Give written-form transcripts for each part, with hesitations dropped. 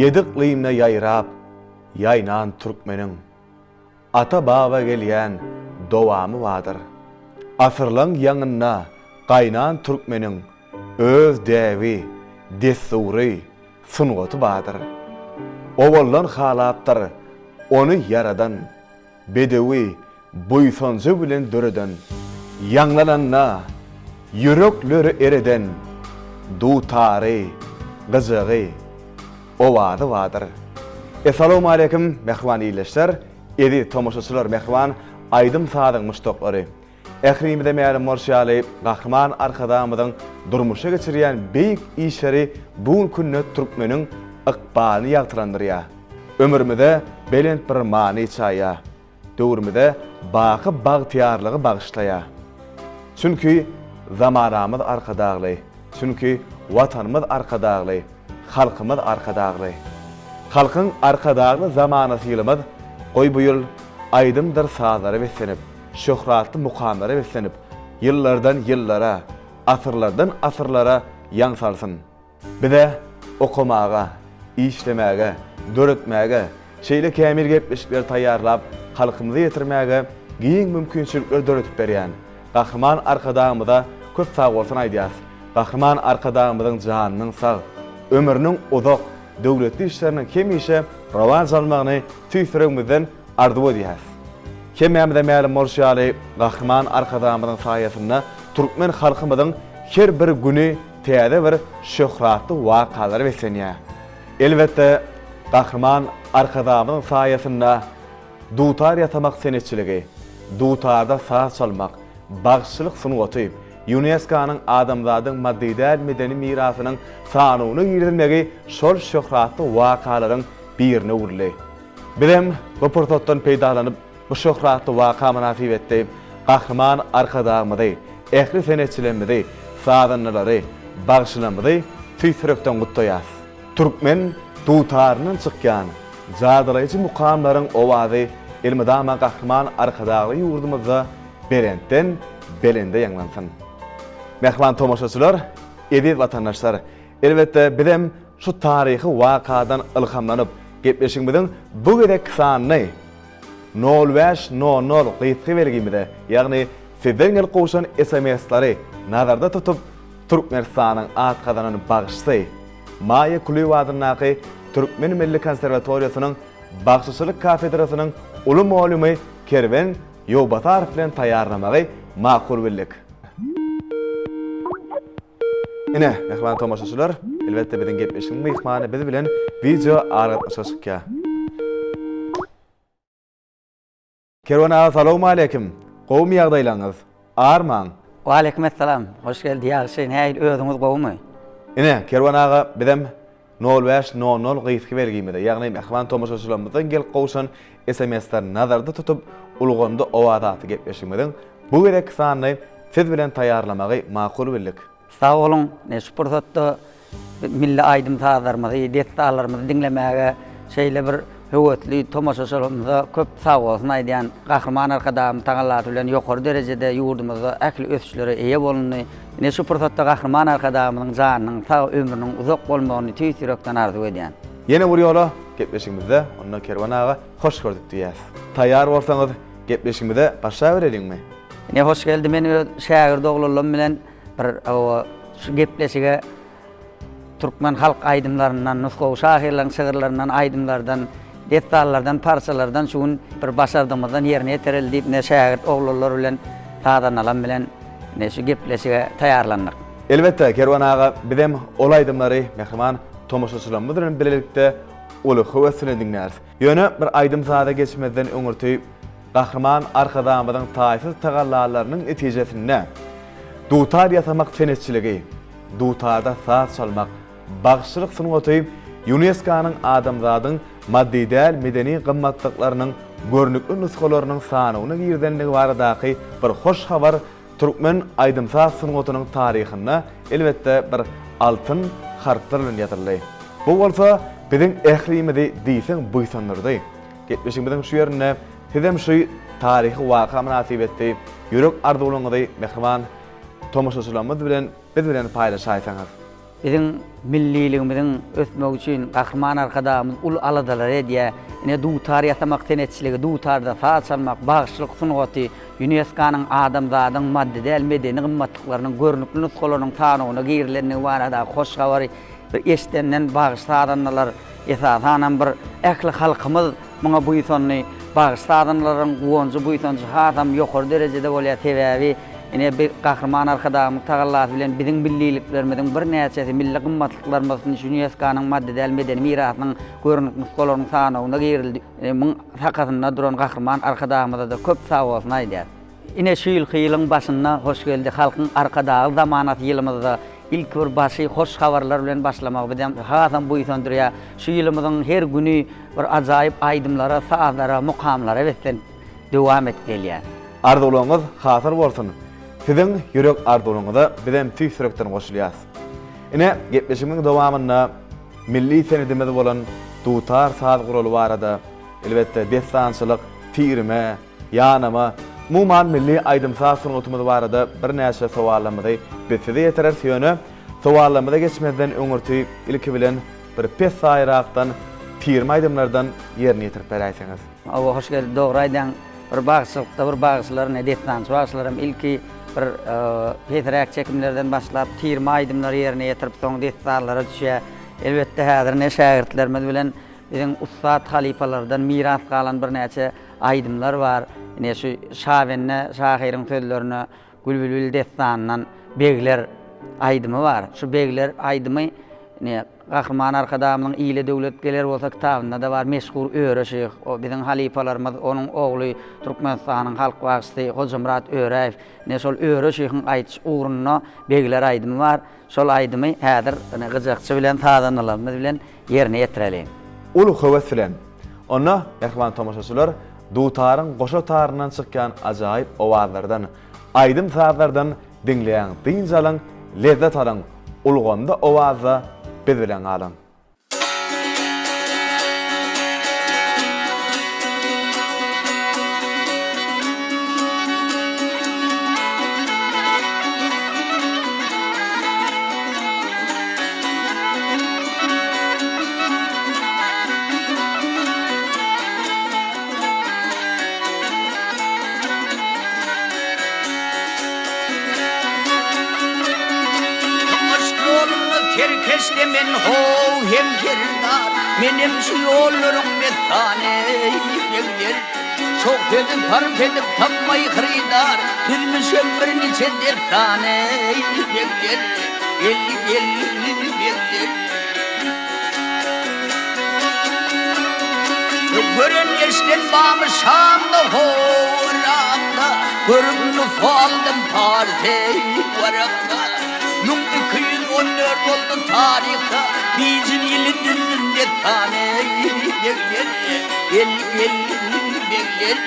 Ýedi yklymda ýaýrap, ýaýnan türkmeniň Ata-baba gelýän dowamy bardyr. Asyrlaň ýaňynda gaýnan türkmeniň Öz däbi, dessury, sungaty bardyr. Owaldan halapdyr ony Ýaradan, Bedewi buýsanjy bilen döreden, Ýaňlananda ýürekleri ereden Dutary, gyjagy, owazy bardyr. Essalawmaleýkim mähriban ildeşler, eziz tomaşaçylar, mähriban aýdym-sazyň muşdaklary! Ählimize mälim bolşy ýaly, Gahryman Arkadagymyzyň durmuşa geçirýän beýik işleri bu günki günde türkmeniň ykbalyny ýagtylandyrýar. Ömrümize belent bir many çaýýar. Döwrümize baky bagtyýarlygy bagyşlaýar. Çünki zamanamyz Arkadagly, çünki Watanymyz Arkadagly, halkymyz Arkadagly. Halkyň Arkadagly zamanasy ýylymyz goý bu ýyl aýdymdyr sazlara beslenip, şöhratly mukamlara beslenip, ýyllardan ýyllara, asyrlardan asyrlara ýaň salsyn! Bize okamaga, işlemäge, döretmäge, şeýle kämil gepleşikleri taýýarlap, halkymyza ýetirmäge giň mümkinçilikleri döredip berýän Gahryman Arkadagymyza köp sagbolsun aýdýas. Gahryman Arkadagymyzyň janynyň sag, ömrüniň uzak, döwletli işleriniň hemişe rowaç almagyny tüýs ýüregimizden arzuw edýäris. Hemmämize mälim bolşy ýaly, Gahryman Arkadagymyzyň saýasynda türkmen halkymyzyň her bir güni täze bir şöhratly wakalara beslenýär. Elbetde, Gahryman Arkadagymyzyň saýasynda dutar ýasamak senetçiligi, dutarda saz çalmak, bagşyçylyk sungaty ÝUNESKO-nyň adamzadyň maddy däl medeni mirasynyň sanawyna girizilmegi şol şöhratly wakalaryň birine öwrüldi. Bizem bu pursatdan peýdalanyp, bu şöhratly waka mynasybetli Gahryman Arkadagymyzy, ähli senetçilerimizi, sazandalary, bagşylarymyzy tüýs ýürekden gutlaýarys. Türkmen dutaryndan çykýan jadylaýjy mukamlaryň owazy elmydama Gahryman Arkadagly ýurdumyzda belentden belende ýaňlansyn! Mähriban tomaşaçylar, eziz watandaşlar, elbetde bizem Şu taryhy wakadan ylhamlanyp, gepleşigimiziň bu gezekki sanyny nol bäş nol nol gysga belgimize, ýagny sizden gelip gowşan SMS-lary nazarda tutup, Türkmenistanyň at gazanan bagşysy, Maýa Kulyýewa adyndaky Türkmen milli konserwatoriýasynyň bagşyçylyk kafedrasynyň uly molymy Kerwen Ýowbasarow bilen taýýarlamagy makul bildik. Ine, mähriban tomaşaçylar, elbetde biziň gepleşigiň myhmany biz bilen wideo aragatnaşyga çykýar. Kerwen aga salowmaleýkim. Gowumy ýagdaýlaryňyz? Armaň. Waleýkim essalam. Hoş geldi ýagşy. Nähili özüňiz gowumy? Ine, Kerwen aga bizem Nol bäş nol nol gysga belgimize, ýagny mähriban tomaşaçylarymyzdan gelip gowşan SMS-leri nazarda tutup, Ulgamda owaz atly gepleşigimiziň bu gezekki sanyny siz bilen taýýarlamagy makul bildik. Sag boluň, ine şu pursatda milli aýdym-sazlarymyzy, dessanlarymyzy diňlemäge şeýle bir höwesli tomaşaçylarymyza köp sagbolsun aýdýan. Gahryman Arkadagymyz tagallasy bilen ýokary derejede ýurdumyzda ähli ösüşlere eýe bolundy. Ine şu pursatda Gahryman Arkadagymyzyň janynyň sag, ömrüniň uzak bolmagyny tüýs ýürekden arzuw edýän. Ýene bir ýola gepleşigimizde onda Kerwen aga hoş gördük diýýäs. Taýýar bolsaňyz gepleşigimize başlabereliňmi? Ine Hoşgeldi men öz şägirt oglanlarym bilen bir şu gepleşige Türkmen halk aýdymlaryndan, nusgawy şahyrlaryň şygyrlaryndan, aýdymlardan, dessanlardan, parçalardan şu gün bir başardygymyzdan ýerine ýetireli diýip, ine, şägirt oglanlar bilen, sazandalam bilen, ine, şu gepleşige taýýarlandyk. Elbetde, Kerwen aga, bizem ol aýdymlary mähriban tomaşaçylarymyz bilen bilelikde uly höwes bilen diňläris. Ýöne bir aýdym-saza geçmezden öňürti Gahryman Arkadagymyzyň taýsyz tagallalarynyň netijesinde dutar ýasamak senetçiligi, dutarda saz çalmak, bagşyçylyk sungaty ÝUNESKO-nyň adamzadyň maddy däl medeni gymmatlyklarynyň görnükli nusgalarynyň sanawyna girizendigi baradaky bir hoş habar türkmen aýdym-saz sungatynyň taryhynda elbetde bir altyn harplar bilen ýazyldy. Bu bolsa biziň ählimizi diýseň buýsandyrdy. Gepleşigimiziň şu ýerinde sizem şu taryhy waka mynasybetli ýürek arzuwlaryňyzy mähriban tomaşaçylarymyz bilen biz bilen paýlaşaýsaňyz. Biziň milliligimiziň ösmegi üçin Gahryman Arkadagymyz uly aladalary edýär. Ine, dutar ýasamak senetçiligi, dutarda saz çalmak, bagşylyk sungaty ÝUNESKO-nyň adamzadyň maddy däl medeni gymmatlyklarynyň görnükli nusgalarynyň sanawyna girizilendigi baradaky hoş habary bir eşidenden bagşy-sazandalar, esasanam bir ähli halkymyz muňa buýsandy. Bagşy-sazandalaryň guwanjy, buýsanjy hasam ýokary derejede bolýar. Sebäbi Ine, bi Gahryman Arkadagymyz tagallasy bilen biziň milliliklerimiziň birnäçesi, milli gymmatlyklarymyz ÝUNESKO-nyň maddy däl medeni mirasynyň görnükli nusgalarynyň sanawyna girildi. Ine, muň sakasynda duran Gahryman Arkadagymyza-da köp sagbolsun aýdýas. Ine, şu ýylky ýylyň başynda Hoşgeldi Halkyň Arkadagly zamanasy ýylymyzda ilki bir başy hoş habarlar bilen başlamagy bizem hasam buýsandyrýar. Şu ýylymyzyň her güni bir ajaýyp aýdymlara, sazlara, mukamlara beslenip dowam edip gelýär. Arzuwlaryňyz hasyl bolsun! Siziň ýürek arzuwlaryňyza bizem tüýs ýürekden goşulýas. Ine, gepleşigimiziň dowamynda milli senedimiz bolan dutar saz guraly barada, elbetde, dessançylyk, tirme, ýanama, umuman milli aýdym-saz sungatymyz barada birnäçe sowallarymyzy biz size ýetireris, ýöne sowallarymyza geçmezden öňürti ilki bilen bir pessaýrakdan tirme aýdymlardan ýerine ýetirip beräýseňiz. Hawa Hoşgeldi dogry aýdýaň. Bir bagşylykda bir bagşylar ne dessançy bagşylar hem ilki bir pesräk çekimlerden başlap tirme aýdymlary ýerine ýetirip soň dessanlara düşýär. Elbetde häzir ne şägirtlerimiz bilen biziň ussat halypalardan miras galan birnäçe aýdymlar bar. Ine şu Şabende şahyryň sözlerine Gül-Bilbil dessanyndan Begler aýdymy bar. Şu Begler aýdymy ine Gahryman Arkadagymyzyň Ile döwlet geler bolsa kitabynda-da bar. Meşhur Öre şyh, o biziň halypalarymyz, onuň ogly Türkmenistanyň halk bagşysy Hojamyrat Öräýew. Ine şol Öre şyhyň aýdyş ugrunda Begler aýdymy bar. Şol aýdymy häzir ine gyjakçy bilen, sazandalarymyz bilen ýerine ýetireliň. Uly höwes bilen. Onda, mähriban tomaşaçylar, dutaryň goşa taryndan çykýan ajaýyp owazlardan, aýdym-sazlardan diňleýäň, dynç alyň, lezzet alyň, ulgamda owazda biz bilen galyň! Yşk ýolunda serkeşde men how hem serdar, Menem şu ýollaryň messany begler. Çoh sözi sarp edip tapmaý hyrydar, Düzmüşem birniçe dessany begler. Geldi, geldi, begler. Gören eşden bamy Şamda how Yrakda, Görüp nusga aldym Parsy Warakda. 1214 boldy taryhda, Bijin ýyly düzdüm dessany, Begler, gel, gel, begler.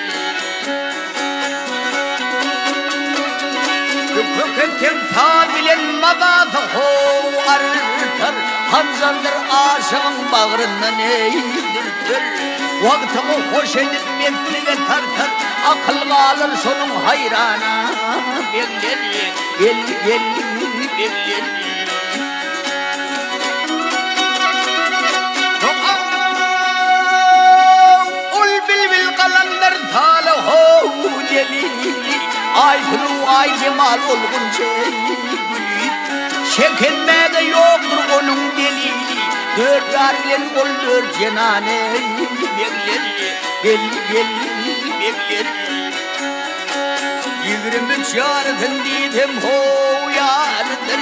Kökelten saz bilen mazasy how artar, Hanjardyr aşygyň bagryndan eý dürter. Wagtyňy hoş edip meslige tartar, Akyl galar şonuň haýrana begler, Gel, gel, begler. Ol bilbil galandyr taly how jelili, Aýsuluw Aýjemal ol gunça güli. Şek etmäge ýokdur onuň delili, Dört ýar bilen ol dört jenan eý begler, Gel, gel, begler. 23 ýarysyn diýsem how ýarydyr.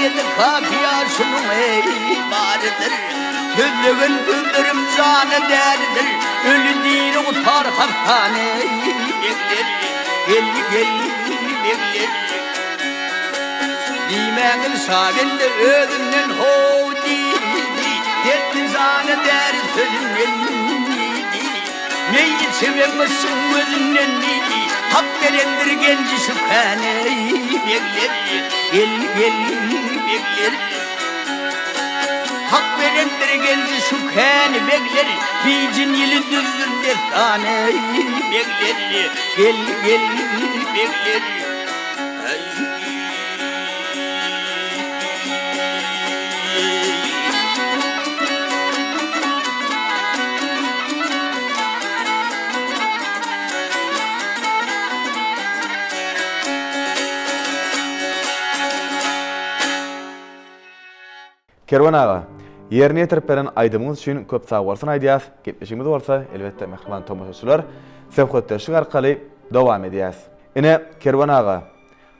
Aýady kafiýa şunuň eý barydyr. Sözlegen sözlerim jana däridir. Öli diri gutar hastany eý begler. Geldi geldi begler. Diýmäňiz şabende özünden how diýdi. Dertli jana däri sözünden diýdi. Meý içemem yşyň gözünden diýdi. Hak berendir genji şübhäni eý begler. Geldi geldi begler. Hak berendir genji şübhäni begler. Bijin ýyly düzdür dessany eý begler. Geldi geldi begler. Kerwen aga, ýerine ýetirip beren aýdymyňyz üçin köp sagbolsun aýdýas, gepleşigimizi bolsa, elbetde, mähriban tomaşaçylar, söhbetdeşlik arkaly dowam edýäs. Ine, Kerwen aga,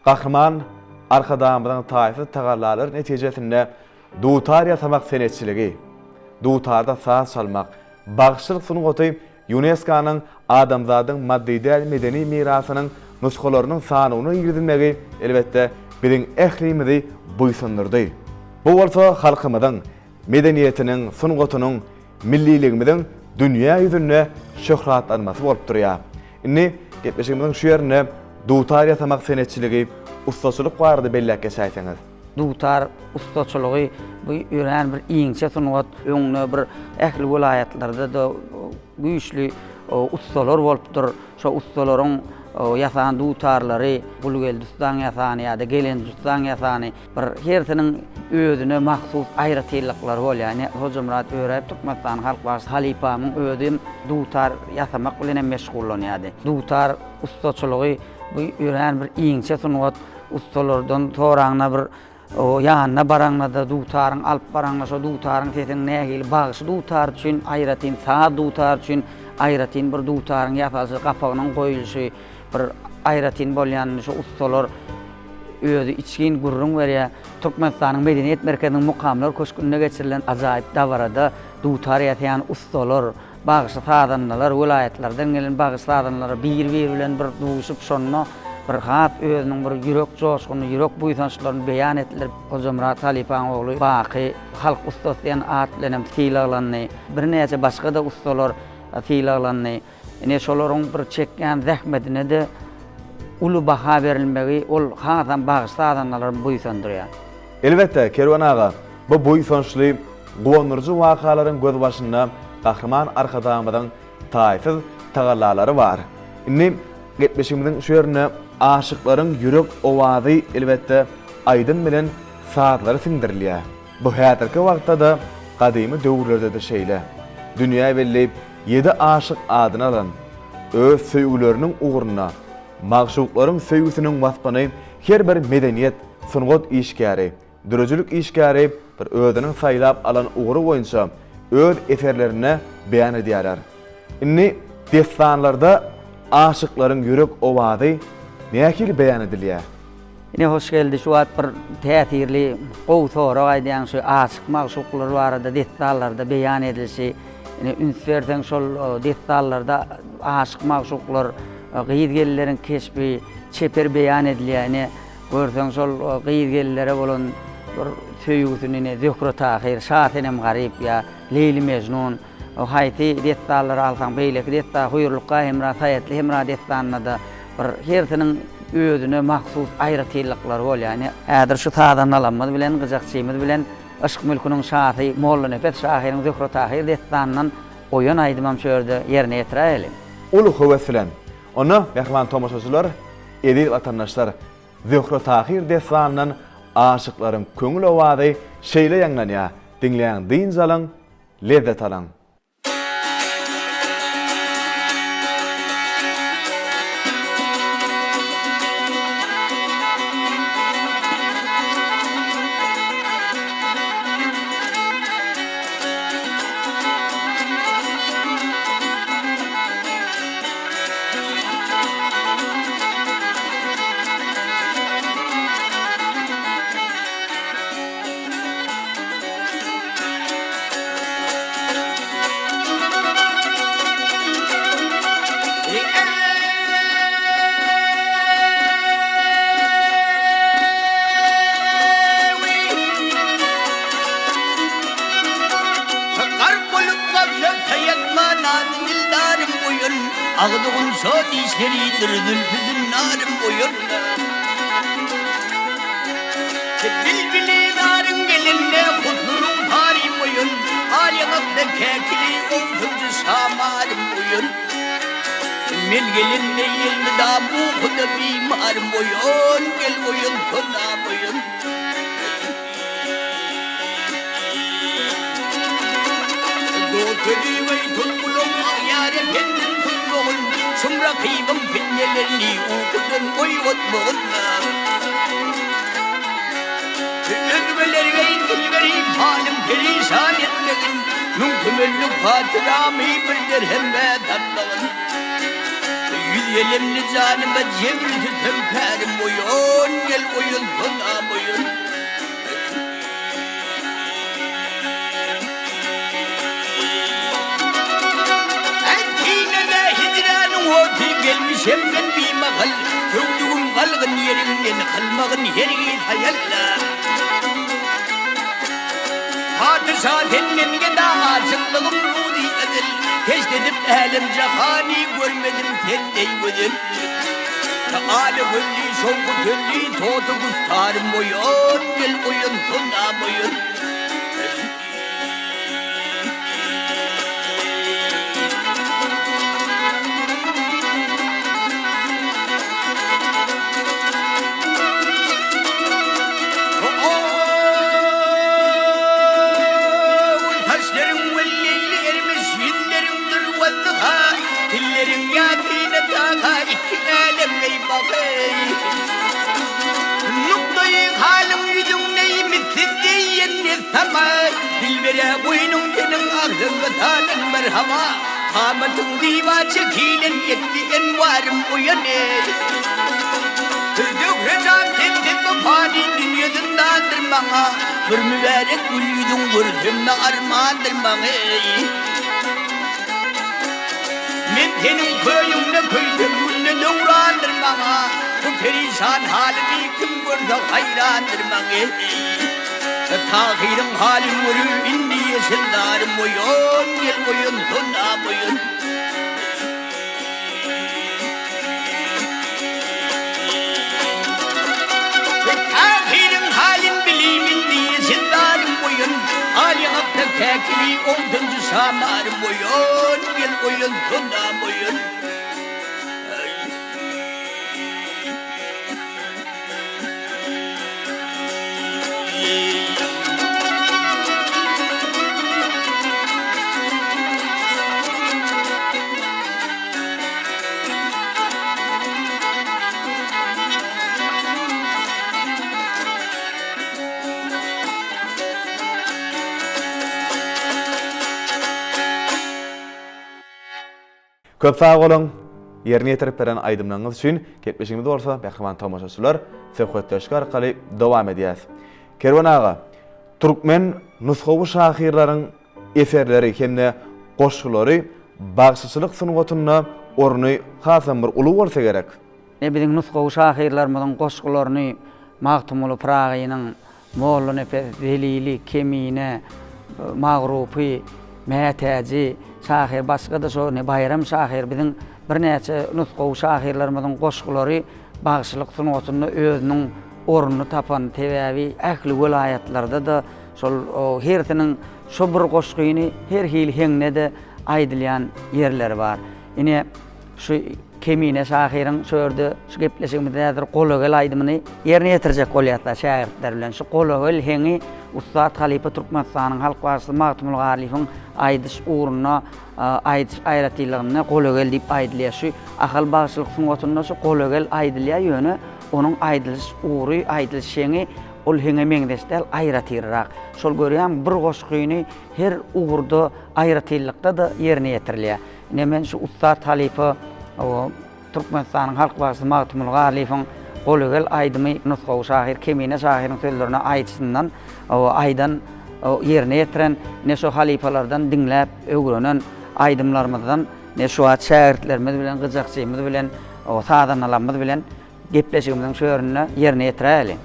Gahryman Arkadagymyzyň taýsyz tagallalary netijesinde dutar ýasamak senetçiligi, dutarda saz çalmak, bagşylyk sungaty ÝUNESKO-nyň adamzadyň maddy däl medeni mirasynyň nusgalarynyň sanawyna girizilmegi, elbetde, biziň ählimizi buýsandyrdy. Bu bolsa halkymyzyň medeniýetiniň, sungatynyň, milliligimiziň dünýä ýüzünde şöhratlanmasy bolup durýar. Indi gepleşigimiziň şu ýerinde dutar ýasamak senetçiligi, ussaçylyk barada belläp geçäýseňiz. Dutar ussaçylygy bu örän bir inçe sungat. Öňde bir ähli welaýatlarda-da güýçli ussalar bolupdyr. Şo ussalaryň ýasan dutarlary, Gulgeldi ussaň ýasany ýa-da Gelenji ussaň ýasany bir hersiniň özüne mahsus aýratynlyklary bolýar. Ine, Hojamyrat Öräýew Türkmenistanyň halk bagşysy halypamyň özem dutar ýasamak bilen hem meşgullanýardy. Dutar ussaçylygy bu örän bir inçe sungat. Ussalardan soraňda bir ýanyna baraňda-da dutaryň alyp baraňda şo dutaryň sesiniň nähili bagşy dutary üçin aýratyn, saz dutary üçin aýratyn bir dutaryň ýasalyşy, gapagynyň goýulyşy bir aýratyn bolýanyny şo ussalar özi içgin gürrüň berýär. Türkmenistanyň Medeniýet merkeziniň Mukamlar köşgünde geçirilen ajaýyp dabarada dutar ýasaýan ussalar, bagşy-sazandalar, welaýatlardan gelen bagşy-sazandalar bir-biri bilen bir duşup, şonda bir has özüniň bir ýürek joşgunyny, ýürek buýsançlaryny beýan etdiler. Hojamyrat halypaň ogly Baky halk ussasy diýen at bilen hem sylaglandy. Birnäçe başga-da ussalar sylaglandy. Ine, şolaryň bir çekýän zähmetine-de uly baha berilmegi ol hasam bagşy-sazandalary buýsandyrýar. Elbetde, Kerwen aga, bu buýsançly, guwandyryjy wakalaryň gözbaşynda Gahryman Arkadagymyzyň taýsyz tagallalary bar. Indi gepleşigimiziň şu ýerinde aşyklaryň ýürek owazy, elbetde, aýdym bilen sazlara siňdirilýär. Bu häzirki wagtda-da, gadymy döwürlerde-de şeýle. Dünýä belli Ýedi aşyk adyny alan, öz söýgüleriniň ugrunda magşuklaryň söýgüsiniň waspyny her bir medeniýet, sungat işgäri, döredijilik işgäri bir özüniň saýlap alan ugry boýunça öz eserlerinde beýan edýärler. Indi dessanlarda aşyklaryň ýürek owazy nähili beýan edilýär? Ine Hoşgeldi şu wagt bir täsirli gowy sorag aýdýaň şu aşyk magşuklar barada dessanlarda beýan edilişi ine üns berseň şol dessanlarda aşyk magşuklar gyz gelinleriň keşbi çeper beýan edilýär ine görseň şol gyz gelinlere bolan bir söýgüsini ine Zöhre Tahyr Şasenem Garyp ýa Leýli Mejnun Haýsy dessanlary alsaň, beýleki dessan Hüýrlukga Hemra, Saýatly Hemra dessanynda-da bir hersiniň özüne mahsus aýratynlyklary bolýar. Ine, häzir şu sazandalarymyz bilen, gyjakçymyz bilen yşk mülküniň şasy Mollanepes şahyryň Zöhre-Tahyr dessanyndan Oýan aýdymam şu ýerde ýerine ýetiräýeliň. Uly höwes bilen. Onda, mähriban tomaşaçylar, eziz watandaşlar, Zöhre-Tahyr dessanyndan aşyklaryň köňül owazy şeýle ýaňlanýar, diňläň, dynç alyň, Lezzet alyň! Agzy gunça dişleridir zülpi zünnarym oýun. Bilbili zaryň gelende husny rugsaryň oýun. Al ýaňakda käkili owsunjy şamalym oýun. Men gelende elmydam ukuda bimarym oýun, gel oýun sonam oýun. Dost sözi we tutgulym agýar efendim tutmagyn, Şum rakybyň pitnelerini ukudan oýgatmagyn. Özgelerge dil berip halym perişan etmegin, Müňkümellik hatyramy bir derhemge satmagyn. 150 janyma jebr sütem kärim oýan, gel oýan sonam oýan. Synada hijranyň ody gelmişem men bimahal, Söwdügim galgyn ýeriňden kylmagyn hergiz haýalla. Patyşa sen men geda aşyklygym ruzy ezel, Keşt edip älem jahany görmedim sen deý gözel. Aly gülli şowky tölli toty güftarym oýan gel oýan sonam oýan. Saçlaryň welleýli ermiş, ýüzleriň dür wezzyha, Dilleriň ýasyna taha, iki älem eý bahy. Nukdaýy halyň ýüzüňde missiz deýin sama, Dilbere goýnuň seniň agzyňa salan bir hawa, Kamatyň diwa çekilen etdi enwarym oýan eý. Zöhre jan sensiz bu pany dünýe zyndandyr maňa, Bir mübärek gül ýüzüň görsem-de armandyr maňa eý. Men seniň köýüňde köýsem günde döwrandyr maňa, Bu perişan halymy kim görse haýrandyr maňa. Tahyryň halyn görüp indi ýeşil zarym oýan, gel oýan sonam oýan. Tahyryň halyn bilip indi ýeşil zarym oýan, Al ýaňakda käkili owsunjy şamarym oýan, gel oýan sonam oýan. Köp sag boluň, ýerine ýetirip beren aýdymlaryňyz üçin. Gepleşigimizi bolsa, mähriban tomaşaçylar, söhbetdeşlik arkaly dowam edýäs. Kerwen aga, türkmen nusgawy şahyrlaryň eserleri hem-de goşgulary bagşyçylyk sungatynda orny hasam bir uly bolsa gerek. Ine, biziň nusgawy şahyrlarymyzyň goşgularyny Magtymguly Pyragynyň Mollanepes, Zelili, Kemine, Magrupy, Mätäji şahyr, başga-da şo ine Baýram şahyr, biziň birnäçe nusgawy şahyrlarymyzyň goşgulary bagşylyk sungatynda özüniň ornuny tapan, sebäbi ähli welaýatlarda-da şol hersiniň şo bir goşgyny her hili heňde-de aýdylýan ýerleri bar. Ine, şu Kemine şahyryň şu ýerde şu gepleşigimizde häzir Gola gel aýdymyny ýerine ýetirjek bolýarys şägirtler bilen. Şu Gola gel heňi ussat halypa Türkmenistanyň halk bagşysy Magtymguly Garlyýewiň aýdyş ugrunda, aýdyş aýratynlygynda Gola gel diýip aýdylýar. Şu Ahal bagşylyk sungatynda şu Gola gel aýdylýar, ýöne onuň aýdylyş ugry, aýdylyş heňi ol heňe meňzeş däl, aýratynrak. Şol görýäň bir goşgyny her ugurda aýratynlykda-da ýerine ýetirilýär. Ine men şu ussat halypa Türkmenistanyň halk bagşysy Magtymguly Garlyýewiň Gola gel aýdymy nusgawy şahyr Kemine şahyryň sözlerine aýdyşyndan aýdan ýerine ýetiren ine şu halypalardan diňläp öwrenen aýdymlarymyzdan ine şu wagt şägirtlerimiz bilen gyjakçymyz bilen sazandalarymyz bilen gepleşigimiziň şu ýerinde ýerine ýetiräýeli.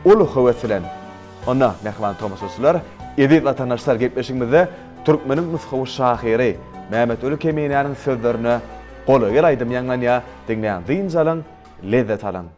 Uly höwes bilen. Onda, mähriban tomaşaçylar, eziz watandaşlar gepleşigimizde türkmeniň nusgawy şahyry Mämmetweli Keminäniň sözlerine. Gola gel aýdymy ýaňlanýar, diňläň dynç alyň, lezzet alyň.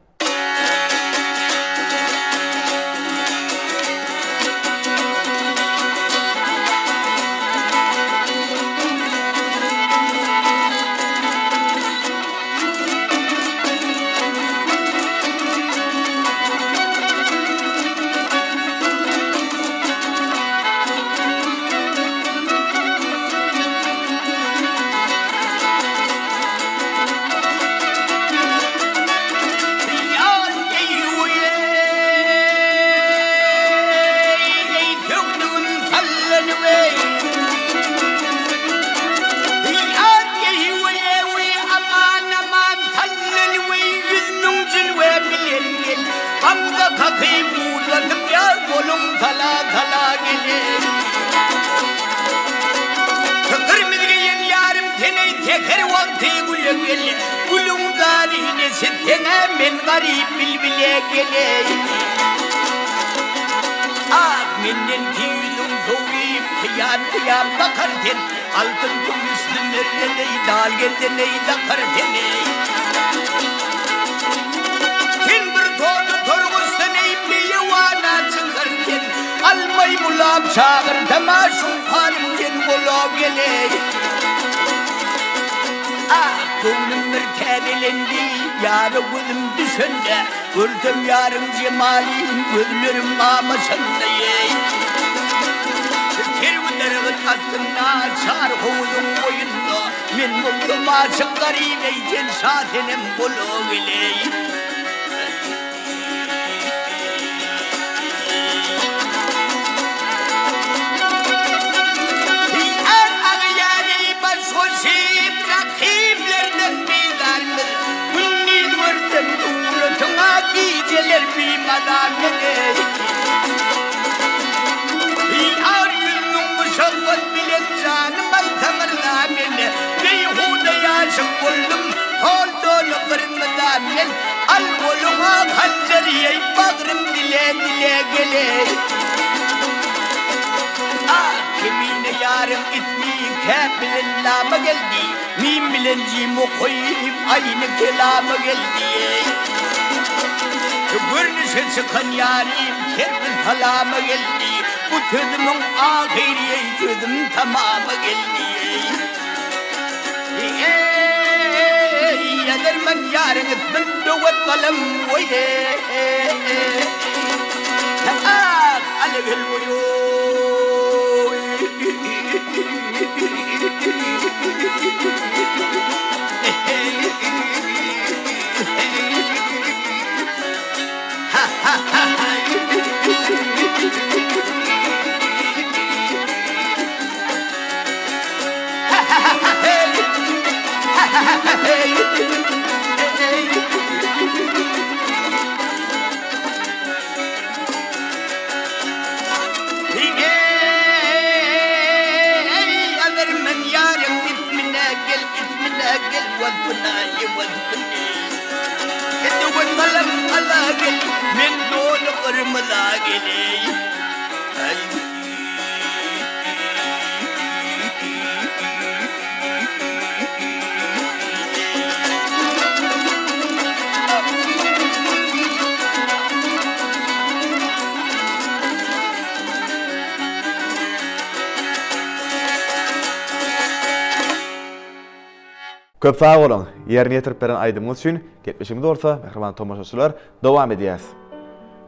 Köp sag boluň, ýerine ýetirip beren aýdymyňyz üçin, gepleşigimizi bolsa, mähriban tomaşaçylar, dowam edýäs.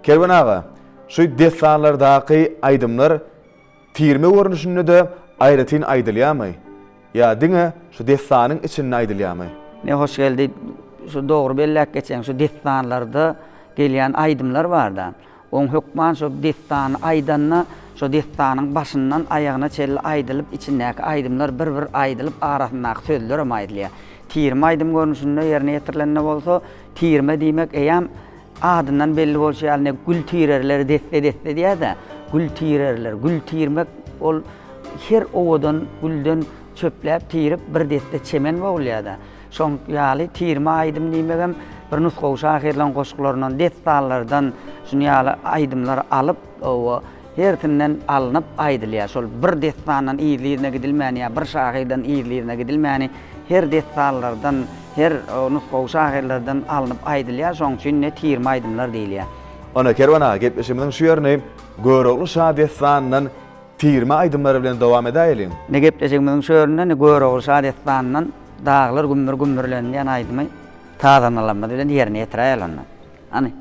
Kerwen aga, şu dessanlardaky aýdymlar tirme görnüşinde-de aýratyn aýdylýarmy? Ýa diňe şu dessanyň içinde aýdylýarmy? Ne Hoşgeldi, şu dogry belläp geçeň, şu dessanlarda gelýän aýdymlar bar-da. Oň hökman şo dessany aýdanda, şo dessanyň başyndan aýagyna çenli aýdylyp, içindäki aýdymlar bir-bir aýdylyp, arasyndaky sözlerem aýdylýar. Tirme aýdym görnüşinde ýerine ýetirilende bolsa, tirme diýmek eýýäm adyndan belli bolşy ýaly ne gül tirerler desse-desse diýýär-de, gül tirerler, gül tirmek ol her owadan gülden çöpläp tirip bir desse çemen bogulýar-da. Şoň ýaly tirme aýdym diýmegem bir nusgawy şahyrlaryň goşgularyndan, dessanlardan şuny ýaly aýdymlar alyp, oba, hersinden alnyp aýdylýar. Şol bir dessandan yzly-yzyna gidilmäni ýa bir şahyrdan yzly-yzyna gidilmäni, Her dessanlardan, her nusgawy şahyrlardan alnyp aýdylýar, şonuň üçin-de tirme aýdymlar diýilýär. Onda Kerwen aga, gepleşigimiziň şu ýerini Görogly şa dessanyndan tirme aýdymlary bilen dowam edäýeliň. Indi gepleşigimiziň şu ýerinden Görogly şa dessanyndan Daglar gümmür-gümmürlendi diýen aýdymy sazandalarymyz bilen ýerine ýetiräýeli onda. Hany.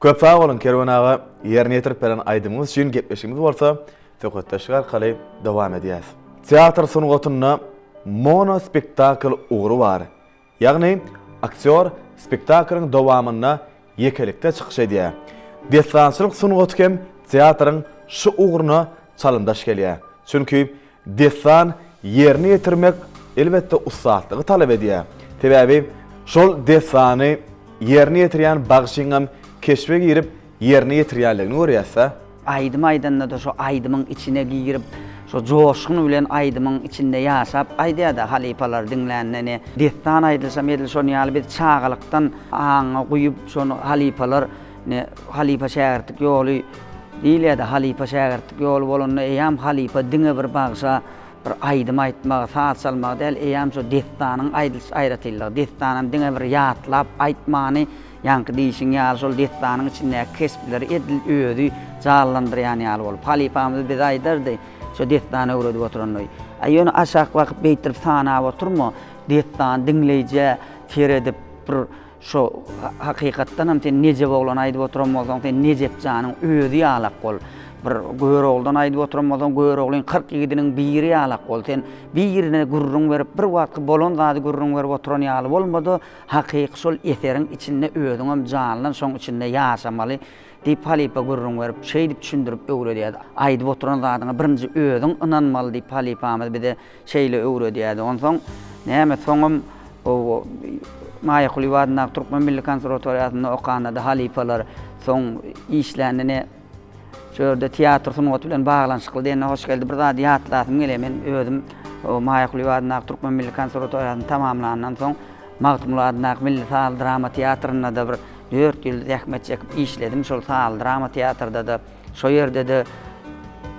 Köp sag boluň Kerwen aga ýerine ýetirip beren aýdymyňyz üçin gepleşigimiz bolsa söhbetdeşlik arkaly dowam edýäs. Teatr sungatynda monospektakl ugry bar. Ýagny aktýor spektaklyň dowamynda ýekelikde çykyş edýär. Dessançylyk sungaty hem teatryň şu ugruna çalymdaş gelýär. Çünki dessan ýerine ýetirmek elbetde ussatlygy talap edýär. Sebäbi şol dessany ýerine ýetirýän bagşyňam keşbe girip ýerine ýetirýänligini görýäs-dä. Aýdym aýdanda-da şo aýdymyň içine girip, şo joşgun bilen aýdymyň içinde ýaşap aýdýar-da halypalar diňlände ine dessan aýdylşam edil şon ýaly biz çagalykdan aňyňa guýup şony halypalar ine halypa-şägirtlik ýoly diýilýär-de halypa-şägirtlik ýoly bolanda eýýäm halypa diňe bir bagşa bir aýdym aýtmagy, saz çalmagy däl, eýýäm şo dessanyň aýdylyş aýratynlygy, dessanam diňe bir ýatlap aýtmany, ýaňky diýşiň ýaly şol dessanyň içindäki keşpleri edil özi janlandyrýan ýaly bolup, halypamyz bize aýdardy, şo dessany öwredip oturanda, Aý, ýöne aşak bakyp beýtdirip sanap oturma, dessany diňleýjä seredip bir Şo, hakykatdanam sen Nejep oglan aýdyp oturan bolsaň, sen Nejep janyň özi ýalak bol. Bir Görogludan aýdyp oturan bolsaň, Göroglyň 40 ýigidiniň biri ýalak bol. Sen birine gürrüň berip, bir wagtky bolan zady gürrüň berip oturan ýaly bolma-da, hakyky şol eseriň içinde özüňem janlan, şoň içinde ýaşamaly diýip halypa gürrüň berip, şeýdip düşündirip öwredýärdi. Aýdyp oturan zadyňa birinji özüň ynanmaly diýip halypamyz bize Şeýle öwredýärdi. Onsoň näme, soňam Maýa Kulyýewa adyndaky Türkmen milli konserwatoriýasynda okanda-da halypalar, soň işlände ne şu ýerde teatr sungaty bilen baglanyşykly diýende Hoşgeldi bir zady ýatlasym gelýär. Men özüm Maýa Kulyýewa adyndaky Türkmen milli konserwatoriýasyny tamamlandan soň Magtymguly adyndaky milli sazly drama teatrynda-da bir dört ýyl zähmet çekip işledim. Şol sazly drama teatrda-da Şo ýerde-de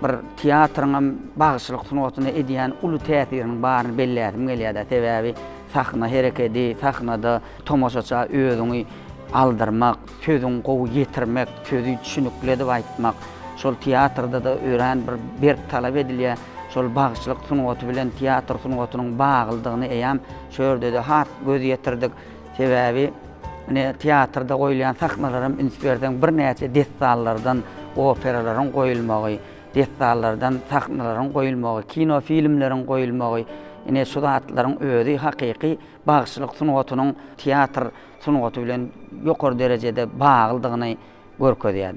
bir teatryňam bagşylyk sungatyna edýän uly täsiriniň baryny belläsim gelýär-dä. Sebäbi sahna herekedi, sahnada tomaşaça özüňi aldyrmak, sözüňi gowy ýetirmek, sözi düşünikli edip aýtmak, şol teatrda-da örän bir berk talap edilýär. Şol bagşylyk sungaty bilen teatr sungatynyň baglydygyny eýýäm şo ýerde-de has göz ýetirdik. Sebäbi ine teatrda goýulýan sahnalaram üns berseň birnäçe dessanlardan operalaryň goýulmagy, dessanlardan sahnalaryň goýulmagy, kino filmleriň goýulmagy ine şu zatlaryň özi hakyky bagşylyk sungatynyň teatr sungaty bilen ýokary derejede baglydygyny görkezýär.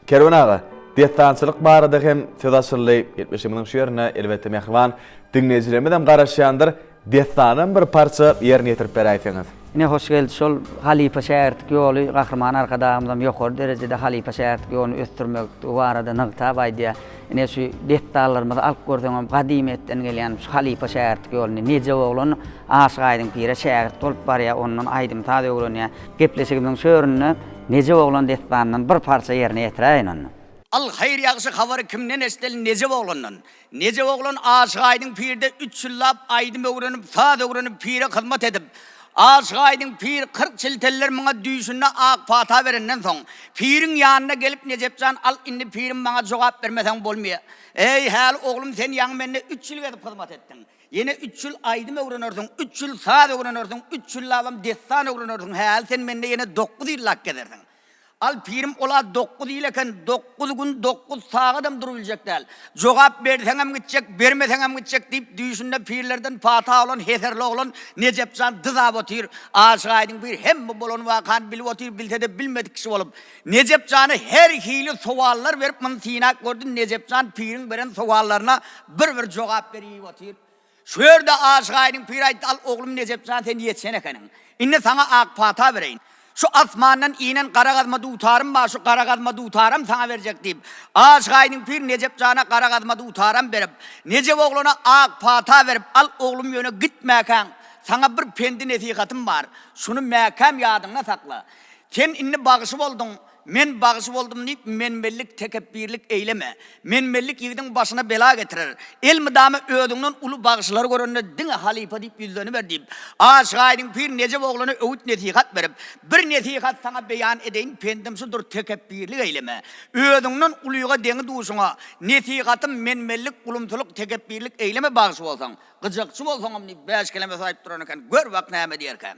Kerwen aga, dessançylyk barada hem söz açyldy. Gepleşigimiziň şu ýerinde, elbetde, mähriban diňleýjilerimizem garaşýandyr. Dessanam bir parça ýerine ýetirip beräýseňiz. Ine, Hoşgeldi, şol halypa-şägirtlik ýoly Gahryman Arkadagymyzam ýokary derejede halypa-şägirtlik ýoluny ösdürmek barada nygtap aýdýar. Ine, şu dessanlarymyzy alyp görseňem, gadymyýetden gelýän şu halypa-şägirtlik ýoluny Nejep oglan Aşyk Aýdyň pire şägirt bolup barýar, ondan aýdym-saz öwrenýär. Gepleşigimiziň şu ýerinde Nejep oglan dessanyndan bir parça ýerine ýetiräýin onda. Al haýyr ýagşy habary kimden eşdeli Nejep oglandan. Nejep oglan Aşyk Aýdyň pirde üç ýyllap aýdym öwrenip, saz öwrenip pire hyzmat edip, Aşyk Aýdyň pir 40 çilteller muňa düýşünde ak pata berenden soň, piriň ýanyna gelip Nejep jan al indi pirim maňa jogap bermeseň bolmyýa. Eý häli oglum sen ýaňy mende üç ýyl gezip hyzmat etdiň. Ýene üç ýyl aýdym öwrenersiň, üç ýyl saz öwrenersiň, üç ýyllabam dessan öwrenersiň, häli sen mende ýene dokuz ýyllap gezersiň. Al, pirim, ol-a dokuz ýyl eken, dokuz gün, dokuz sagadam durubiljek däl. Jogap berseňem gitjek, bermeseňem gitjek diýip, düýşünde pirlerden pata alan heserli oglan Nejep jan dyzap otyr. Aşyk Aýdyň pir hemme bolan wakany bilip otyr, bilse-de bilmedik kişi bolup, Nejep jana her hili sowallar berip muny synap gördi, Nejep jan piriň beren sowallaryna bir-bir jogap berip otyr. Şu ýerde Aşyk Aýdyň pir aýtdy, Al oglum Nejep jan sen ýetişen ekeniň. Indi saňa ak pata bereýin. Şu asmandan inen gara gazma dutarym bar, şu gara gazma dutaram saňa berjek diýip, Aşyk Aýdyň pir Nejep jana gara gazma dutaram berip, Nejep oglana ak pata berip, Al oglum ýöne gitmäkäň, saňa bir pendi-nesihatym bar, şuny mäkäm ýadyňda sakla. Sen indi bagşy bolduň, men bagşy boldum diýip menmenlik, tekepbirlik eýleme. Menmenlik ýigidiň başyna bela getirer. Elmydama özüňden uly bagşylary görende diňe halypa diýip ýüzleniber diýip, Aşyk Aýdyň pir Nejep oglana öwüt-nesihat berip, Bir nesihat saňa beýan edeýin, pendim şudur, tekepbirlik eýleme. Özüňden ulyga deňi-duşuňa nesihatym menmenlik, ulumsylyk, tekepbirlik eýleme bagşy bolsaň, gyjakçy bolsaňam diýip, bäş keleme söz aýdyp duran eken. Gör bak näme diýerkä.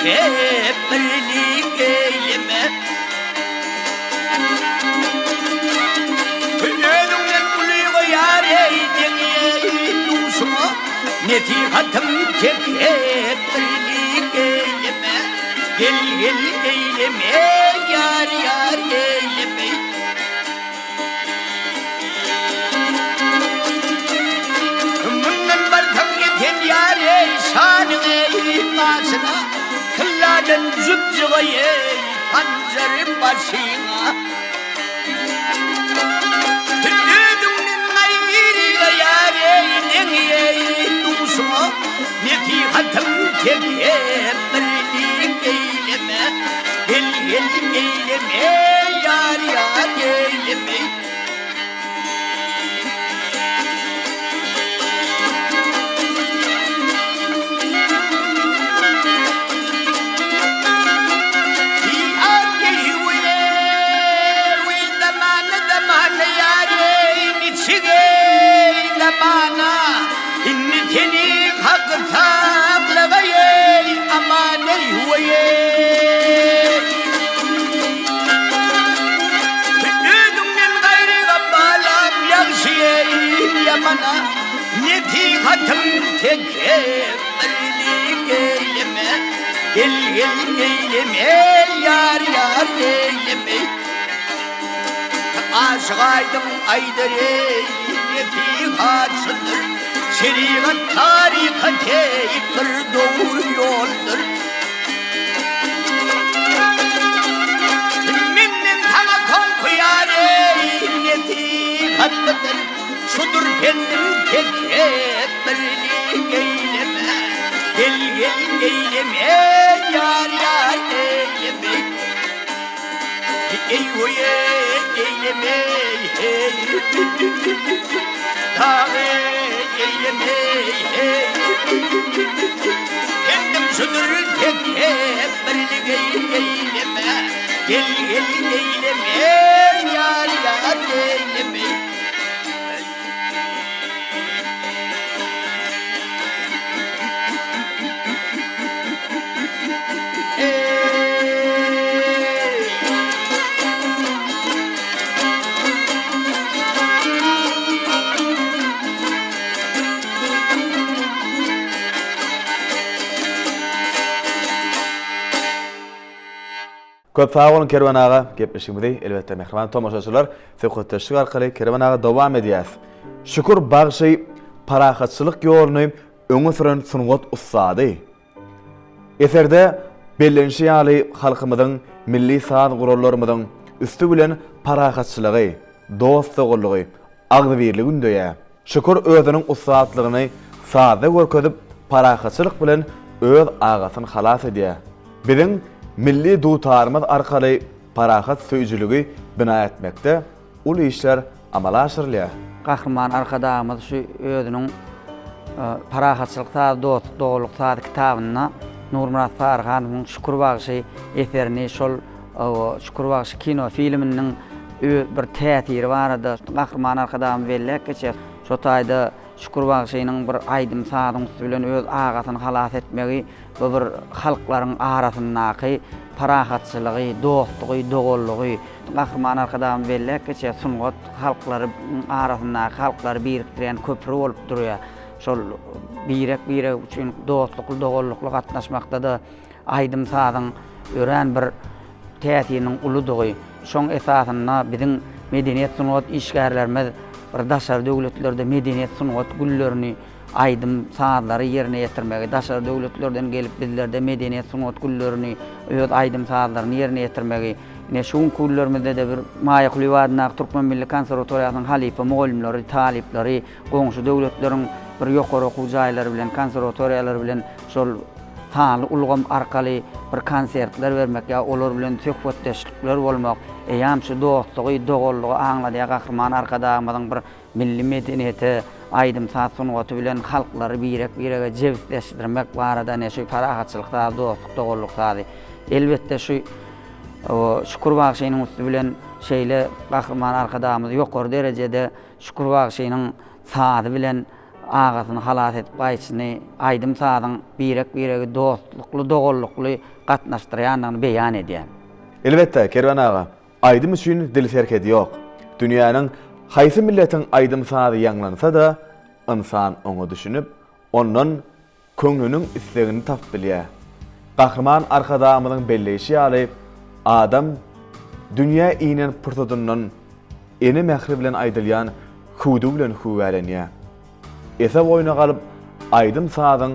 Tekepbirlik eýleme. Özüňden ulyga ýar eý deňi duşuňa Nesihatym tekepbirlik eýleme. Gel gel eýleme ýar ýar eýleme. Mundan barsaň ýeten ýar eý şanyň eý gaşyna Tylladan jübjüge eý hanjar başyňa Özüňden gaýryga ýar eý deňi eý duşuňa Nesihatym tekepbirlik eýleme Gel gel eýleme ýar ýar eýleme. Indi seni hak saklagaý aman eý huweý. Özüňden gaýry balam ýagşy eý ýamana nesihatym tekepbirlik eýleme gel gel eýleme ýar ýar eýleme. Aşyk aýdyň aýdar eý nesihatçydyr Şerigat tarykat eý bir dogry ýoldur. Menden saňa soňky ýar eý nesihatdyr Şudur pendim tekepbirlik eýleme Gel gel eýleme ýar ýar eýleme. Eý oý eýleme heý Dagy eýleme heý Kendim şudur tekepbirlik eýleme Gel gel eýleme ýar ýar eýleme. Köp sag boluň Kerwen aga, gepleşigimizi elbetde mähriban tomaşaçylar söhbetdeşlik arkaly Kerwen aga dowam edýäs. Şükür bagşy parahatçylyk ýoluny öňe süren sungat ussady. Eserde bellenişi ýaly halkymyzyň milli saz gurallarymyzyň üsti bilen parahatçylygy, dost-doganlygy, agzybirligi ündeýär. Şükür özüniň ussatlygyny sazda görkezip, parahatçylyk bilen öz agasyny halas edýär. Biziň milli dutarymyz arkaly parahat söýüjiligi bina etmekde uly işler amala aşyrylýar. Gahryman Arkadagymyz şu özüniň Parahatçylyk sazy, dostluk, doganlyk sazy kitabynda Nurmyrat Saryhanowyň Şükür bagşy eserini şol Şükür bagşy kino filminiň bir täsiri barada Gahryman Arkadagymyz belläp geçýär. Şo taýda Şükür bagşynyň bir aýdym-sazyň üsti bilen öz agasyny halas etmegi bu bir halklaryň arasyndaky parahatçylygy, dostlugy, doganlygy Gahryman Arkadagymyz belläp geçýär, sungat halklaryň arasyndaky halklary birikdirýän köpri bolup durýar. Şol birek-birek üçin dostlukly, doganlykly gatnaşmakda-da aýdym-sazyň örän bir täsiriniň uludygy, şoň esasynda biziň medeniýet-sungat işgärlerimiz bir daşary döwletlerde medeniýet-sungat günlerini, aýdym-sazlary ýerine ýetirmegi, daşary döwletlerden gelip bizlerde medeniýet-sungat günlerini, öz aýdym-sazlaryny ýerine ýetirmegi, ine şu günki günlerimizde-de bir Maýa Kulyýewa adyndaky Türkmen milli konserwatoriýasynyň halypa mugallymlary, talyplary goňşy döwletleriň bir ýokary okuw jaýlary bilen, konserwatoriýalary bilen şol sanly ulgam arkaly bir konsertler bermek ýa olar bilen söhbetdeşlikler bolmak, eýýäm şu dostlugy, doganlygy aňladýar Gahryman Arkadagymyzyň bir milli medeniýete, aýdym-saz sungaty bilen halklary birek-birege jebisleşdirmek barada ine şu parahatçylyk sazy, dostluk, doganlyk sazy. Elbetde şu Şükür bagşynyň üsti bilen şeýle Gahryman Arkadagymyz ýokary derejede Şükür bagşynyň sazy bilen. agasyny halas edip gaýdyşyny aýdym-sazyň birek-biregi dostlukly, doganlykly gatnaşdyrýandygyny beýan edýär. Elbetde, Kerwen aga, aýdym üçin dil serhedi ýok. Dünýäniň haýsy milletiň aýdym-sazy ýaňlansa-da, ynsan oňa düşünip, ondan köňlüniň islegini tapyp bilýär. Gahryman Arkadagymyzyň belleýşi ýaly, adam dünýä inen pursatyndan ene mähri bilen aýdylýan hüwdi bilen hüwälenýär. Ese-boýuna galyp, aýdym-sazyň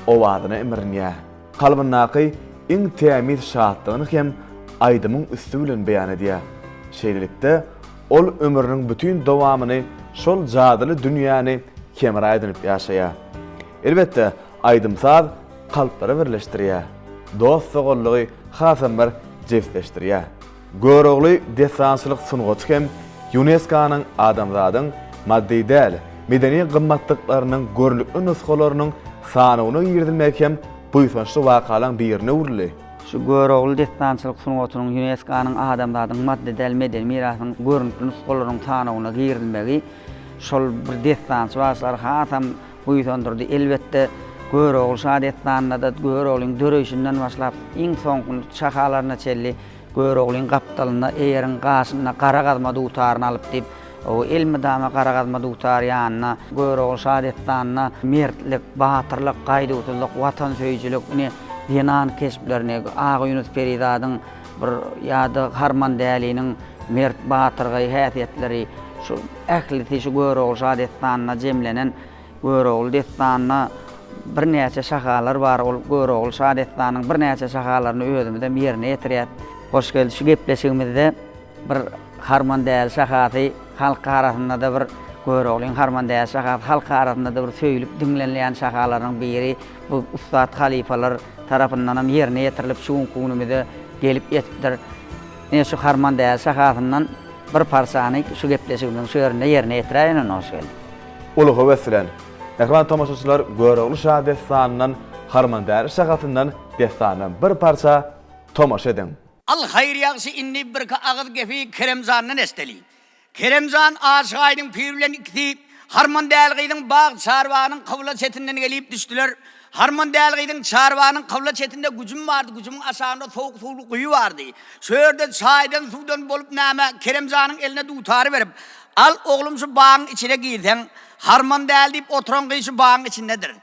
owazyna imrinýär. Kalbyndaky iň tämiz şatlygyny hem aýdymyň üsti bilen beýan edýär. Şeýlelikde, ol ömrüniň bütin dowamyny şol jadyly dünýäni hemra edinip ýaşaýar. Elbetde, aýdym-saz kalplary birleşdirýär, dost-doganlygy hasam bir jebisleşdirýär. Görogly dessançylyk sungaty hem ÝUNESKO-nyň adamzadyň maddy däl medeni gymmatlyklarynyň görnükli nusgalarynyň sanawyna girizilmegi hem buýsançly wakalaryň birine öwrüldi. Şu Görogly dessançylyk sungatynyň ÝUNESKO-nyň adamzadyň maddy däl medeni mirasynyň görnükli nusgalarynyň sanawyna girizilmegi şol bir dessançy bagşylary hasam buýsandyrdy. Elbetde, Görogly şa dessanynda-da Göroglyň döreýşinden başlap, iň soňky şahalaryna çenli Göroglyň gapdalynda eýeriň gaşynda gara gazma dutaryny alyp diýip, elmydama gara gazma dutar ýanynda. Görogly şa dessanynda mertlik, batyrlyk, gaýduwsyzlyk, watansöýüjilik, ine, zenan keşplerini, Agaýunus perizadyň bir ýa-da Harmandäliniň mert, batyrgaý häsiýetleri, şu ählisi şu Görogly şa dessanynda jemlenen. Görogly dessanynda birnäçe şahalar bar. Ol Görogly şa dessanynyň birnäçe şahalaryny özümizem ýerine ýetirýäs. Hoşgeldi şu gepleşigimizde bir Harmandäli şahasy halk arasynda-da bir Göroglyň Harmandäli şahasy halk arasynda-da bir söýlüp diňlenilýän şahalarynyň biri. Bu ussat halypalar tarapyndanam ýerine ýetirilip şu günki günümize gelip ýetipdir. Ine şu Harmandäli şahasyndan bir parçany şu gepleşigimiziň şu ýerinde ýerine ýetiräýen onda Hoşgeldi. Uly höwes bilen. Mähriban tomaşaçylar Görogly şa dessanyndan Harmandäli şahasyndan dessandan bir parça tomaşa ediň. Al haýyr ýagşy indi birki agyz gepi Keremjandan eşdeli. Keremjan Aşyk Aýdyň pir bilen ikisi Harmandäli gyzyň bag çarbagynyň kybla çetinden gelip düşdüler. Harmandäli gyzyň çarbagynyň kybla çetinde güjüm bardy, güjümiň aşagynda sowuk suwly guýy bardy. Şu ýerde çaýdan-suwdan bolup näme, Keremjanyň eline dutary berip, Al, oglum, şu bagyň içine girseň, Harmandäli diýip oturan gyz şu bagyň içindedir.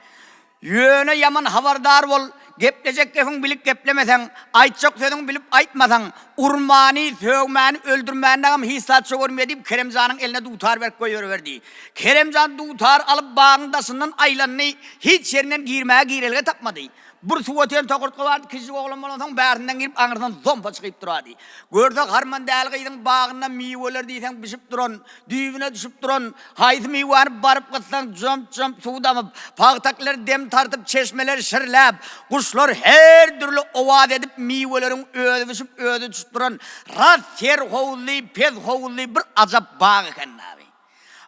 Ýöne ýaman habardar bol, geplejek gepiň bilip geplemeseň, aýtjak sözüňi bilip aýtmasaň, urmany, sögmäni, öldürmäni dagam hiç zat çögermeýär diýip, Keremjanyň eline dutar berip goýberiberdi. Keremjan dutar alyp bagyň daşyndan aýlandy, hiç ýerinden girmäge girelge tapmady. Bir suwa ten tokurtga bardy, kiçijik oglan bolansoň bärsinden girip, aňyrsyndan zompa çykyp durardy. Görse, Harmandäli gyzyň bagynda miweler diýseň bişip duran, düýbüne düşüp duran, haýsy miwäni baryp gyssaň jomp-jomp suw damyp, pagtaklar dem tartyp, çeşmeler şirläp, guşlar her dürli owaz edip, miweleriň özi bişip, özi düşüp duran ras serhowuzly, peshowuzly bir ajap bag eken dagy.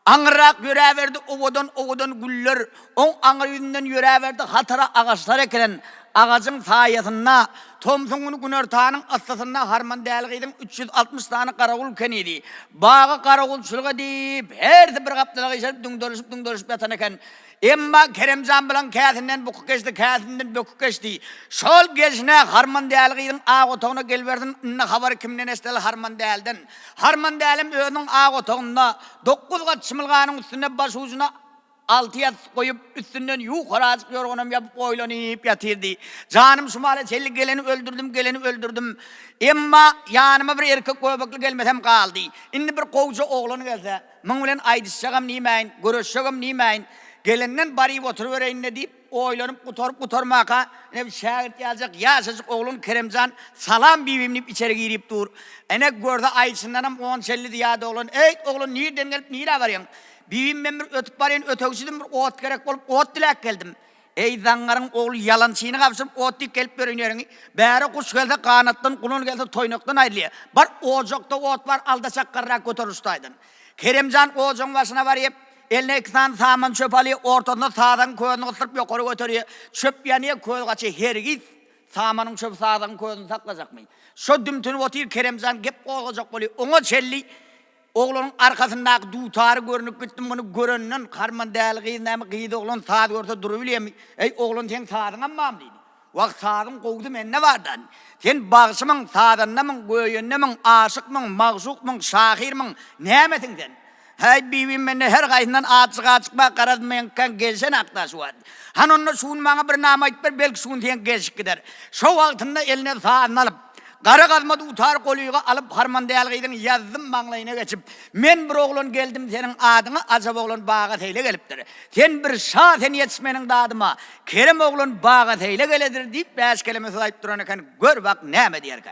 Aňyrrak ýöräberdi owadan-owadan güller, oň aňry ýüzünden ýöräberdi hatara agaçlar ekilen. Agajyň saýasynda, tomsuň güni günortanyň yssysynda Harmandäli gyzyň 360 sany garawul kenidi. Bagy garawulçylyga diýip, hersi bir gapdala gyşaryp düňderilişip-düňderilişip ýatan eken. Emma Keremjan bilen käsinden buky geçdi, käsinden bökük geçdi. Şol gelşine Harmandäli gyzyň ak otagyna gelibersin, indi habary kimden eşideli Harmandäliden. Harmandälem özüniň ak otagynda, dokuz gat çymylganyň üstünde başujuna alty ýassyk goýup, üstünden ýukarajyk ýorganam ýapyp oýlanyp ýatyrdy. Janym şu mala çenli geleni öldürdim, geleni öldürdim. Emma ýanyma bir erkek göbekli gelmesem galdy. Indi bir gowja oglan gelse. Muň bilen aýdyşjagam diýmäýin, göreşjegem diýmäýin, gelenden baryp oturybereýin-le diýip, oýlanyp gutaryp-gutarmaka, ine bir şägirt ýaljak ýaşajyk oglan Keremjan Salam bibim diýip içeri girip dur. Ene görse aýdyşyndanam onçelli zyýada oglan, Eý, oglan nirden gelip nirä barýaň? Bibim men bir ötüp barýan ötegçidim, bir ot gerek bolup ot diläp geldim. Eý, zaňňaryň ogly ýalançyny gabşyryp ot diýip gelip ýören ýeriňi, bäre guş gelse ganatdan, gulan gelse toýnakdan aýrylýar. Bar ojakda ot bar, alda çakgarrak göteril şu taýdan. Keremjan ojagyň başyna barýar, eline iki sany saman çöp alýar, ortasynda sazagyň közüni gysdyryp ýokary göterýär. Çöp ýanýar, köz gaçýar. Hergiz samanyň çöpi sazagyň közüni saklajakmy? Şo dümtünip otyr, Keremjan gep gozgajak bolýar. Oňa çenli. Oglanyň arkasyndaky dutary görnüp gitdi, muny görenden Harman däli gyz näme gyz oglan saz görse durubilýärmi? Eý, oglan seň sazyňam barmy diýdi. Wah, sazyň gowusy mende bar-da. Sen bagşymyň, sazandamyň, göýendemiň, aşykmyň, magşukmyň, şahyrmyň, nämesiň sen? Häý, bibim mende her haýsyndan azjyk-azjyk bar, garaz meňkäň gelşenakda şu wagt. Hany onda şu gün maňa bir nama aýdyp ber, belki şu gün seňki gelşip gider. Şo wagtynda eline sazyny alyp, Gara gazma dutar golyga alyp Harmandäli gyzyň ýazdym maňlaýyna geçip, Men bir oglan geldim seniň adyňa ajap oglan baga seýle gelipdir. Sen bir şa sen ýetiş meniň dadyma, Kerem oglan baga seýle geledir diýip bäş keleme söz aýdyp duran eken, gör bak näme diýerkä.